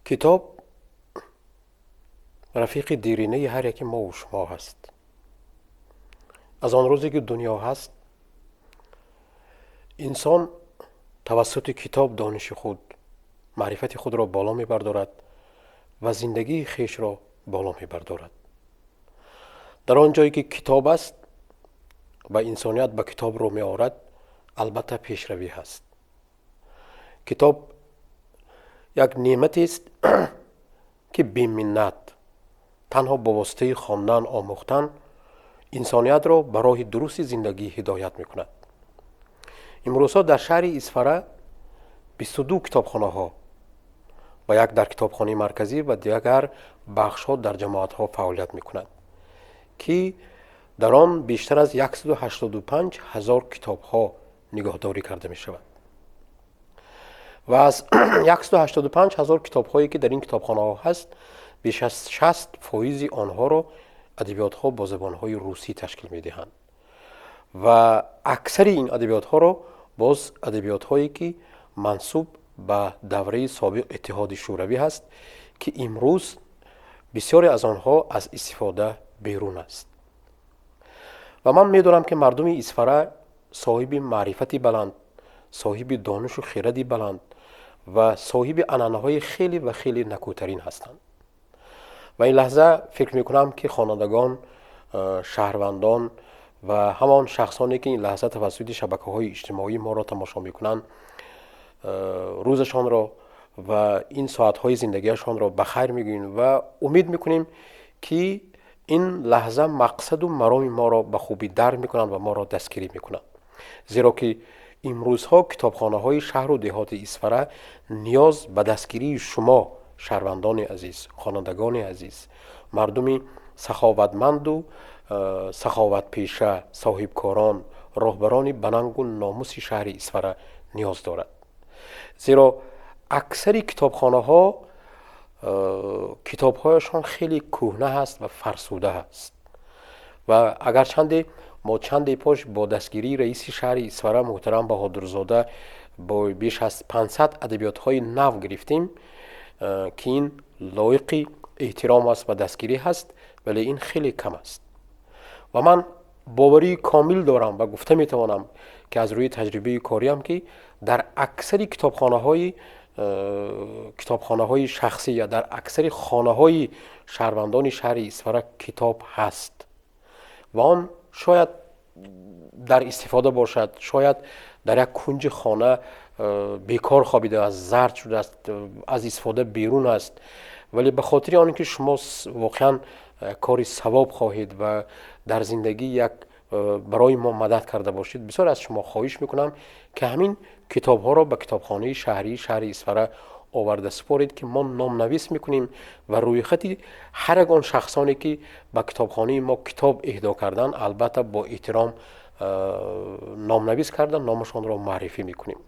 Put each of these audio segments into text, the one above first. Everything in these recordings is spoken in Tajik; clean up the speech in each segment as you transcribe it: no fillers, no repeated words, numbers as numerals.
Китоб рафиқи деринаи ҳар яки мову шумо ҳаст. Аз он рӯзе ки дунё ҳаст, инсон тавассути китоб дониши худ, маърифати худро боло мебардорад ва зиндагии хешро боло мебардорад. Дар он ҷое ки китоб аст ва инсоният ба китоб рӯ меорад, албатта пешравӣ ҳаст. Китоб як неъматест, ки беминнат танҳо бо воситаи хондан, омӯхтан инсониятро ба роҳи дурусти зиндагӣ ҳидоят мекунад. Имрӯзҳо дар шаҳри Исфара 22 китобхонаҳо ва як дар китобхонаи марказӣ ва дигар бахшҳо дар ҷамоатҳо фаъолият мекунад, ки дар он бештар аз 185 ҳазор китобҳо нигоҳдорӣ карда мешавад. Ва аз 185 ҳазор китобҳое, ки дар ин китобхонаҳо ҳаст, беш аз 60 фоизи онҳоро адабиётҳо бо забонҳои русӣ ташкил медиҳанд ва аксари ин адабиётҳоро боз адабиётҳое, ки мансуб ба давраи собиқ Иттиҳоди Шӯравӣ ҳаст, ки имрӯз бисёре аз онҳо аз истифода берун аст. Ва ман медонам, ки мардуми Исфара соҳиби маърифати баланд, соҳиби донишу хиради баланд ва соҳиби анъанаҳои хеле ва хеле накӯтарин ҳастанд. Ва ин лаҳза фикр мекунам, ки хонандагон, шаҳрвандон ва ҳамон шахсоне, ки ин лаҳза тавассути шабакаҳои иҷтимоӣ моро тамошо мекунанд, рӯзашонро ва ин соатҳои зиндагиашонро ба хайр мегӯем ва умед мекунем, ки ин лаҳза мақсаду мароми моро ба хубӣ дарк мекунанд ва моро дастгирӣ мекунанд, зеро ки имрӯзҳо китобхонаҳои шаҳру деҳоти Исфара ниёз ба дастгирии шумо, шаҳрвандони азиз, хонандагони азиз, мардуми саховатманду саховатпеша, соҳибкорон, роҳбарони банангу номуси шаҳри Исфара ниёз дорад. Зеро аксари китобхонаҳо китобҳояшон хеле кӯҳна ҳаст ва фарсуда ҳаст. Ва агарчанде мо чанде пош бо дастгирии раиси шаҳри Исфара муҳтарам Баҳодурзода бо беш аз 500 адабиётҳои нав гирифтем, ки ин лоиқи эҳтиром аст ва дастгирӣ ҳаст, вале ин хеле кам аст. Ва ман боварии комил дорам ва гуфта метавонам, ки аз рӯи таҷрибаи кориам, ки дар аксари китобхонаҳои шахсӣ ё дар аксари хонаҳои шаҳрвандони шаҳри Исфара китоб ҳаст ва он шояд дар истифода бошад, шояд дар як кунҷи хона бекор хобидааст, зард шудааст, аз истифода берун аст, вале ба хотири он ки шумо воқеан кори савоб хоҳед ва дар зиндагӣ як барои мо мадад карда бошед, бисёр аз шумо хоҳиш мекунам, ки ҳамин китобҳоро ба китобхонаи шаҳрии шаҳри Исфара оварда супоред, ки мо номнавис мекунем ва рӯйхати ҳар як он шахсоне, ки ба китобхонаи мо китоб эҳдо карданд, албатта бо эҳтиром номнавис карда, номашонро муаррифӣ мекунем.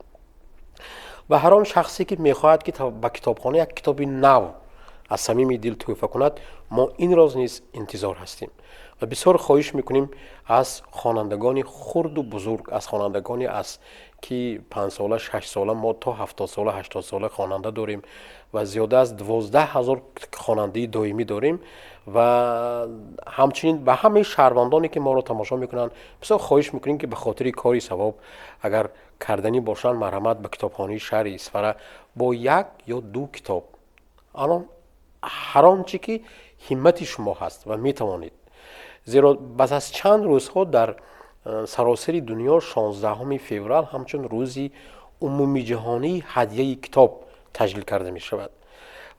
Ва ҳар он шахсе, ки мехоҳад, ки ба китобхона як китоби нав аз самими дил тӯҳфа кунад, мо инро низ интизор ҳастем. Ва бисёр хоҳиш мекунем аз хонандагони хурду бузург, аз хонандагони аз ки 5-сола, 6-сола мо то 70-сола, 80-сола хонанда дорем ва зиёда аз 12 000 хонандаи доимӣ дорем. Ва ҳамчунин ба ҳамаи шаҳрвандоне, ки моро тамошо мекунанд, бисёр хоҳиш мекунем, ки ба хотири кори савоб агар карданӣ бошанд, марҳамат, ба китобхонаи шаҳри Исфара бо як ё ду китоб, анон ҳар он чӣ ки ҳиммати шумо ҳаст ва метавонед. Зеро пас аз чанд рӯзҳо дар саросари дунё 16 феврал ҳамчун рӯзи умумиҷаҳонии ҳадияи китоб таҷлил карда мешавад.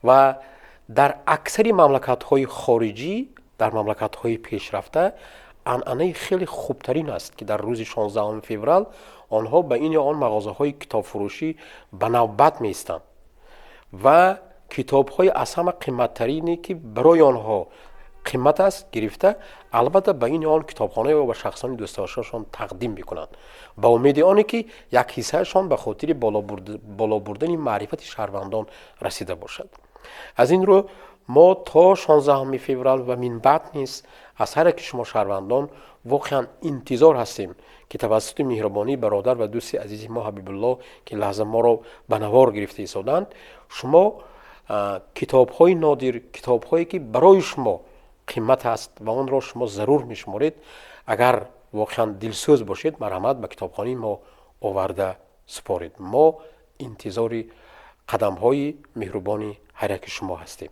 Ва дар аксари мамлакатҳои хориҷӣ, дар мамлакатҳои пешрафта анъанаи хеле хубтарин аст, ки дар рӯзи 16 феврал онҳо ба ин ё он мағозаҳои китобфурӯшӣ ба навбат меистанд ва китобҳои аз ҳама қиматтарине, ки барои онҳо қимат аст, гирифта, албатта ба ин ё он китобхона ё ба шахсони дӯстдоштаашон тақдим мекунанд, ба умеди оне ки як ҳиссаашон ба хотири боло бурдани маърифати шаҳрвандон расида бошад. Аз ин рӯ мо то 16 феврал ва минбаъд низ аз ҳар яки шумо шаҳрвандон воқеан интизор ҳастем, ки тавассути меҳрубонии бародар ва дӯсти азизи мо Ҳабибулло, ки лаҳза моро ба навор гирифта истоданд, шумо Китобҳои нодир, китобҳое ки барои шумо қимат аст ва онро шумо зарур мешуморед, агар воқеан дилсӯз бошед, марҳамат, ба китобхонаи мо оварда супоред. Мо интизори қадамҳои меҳрубони ҳар яки шумо ҳастем.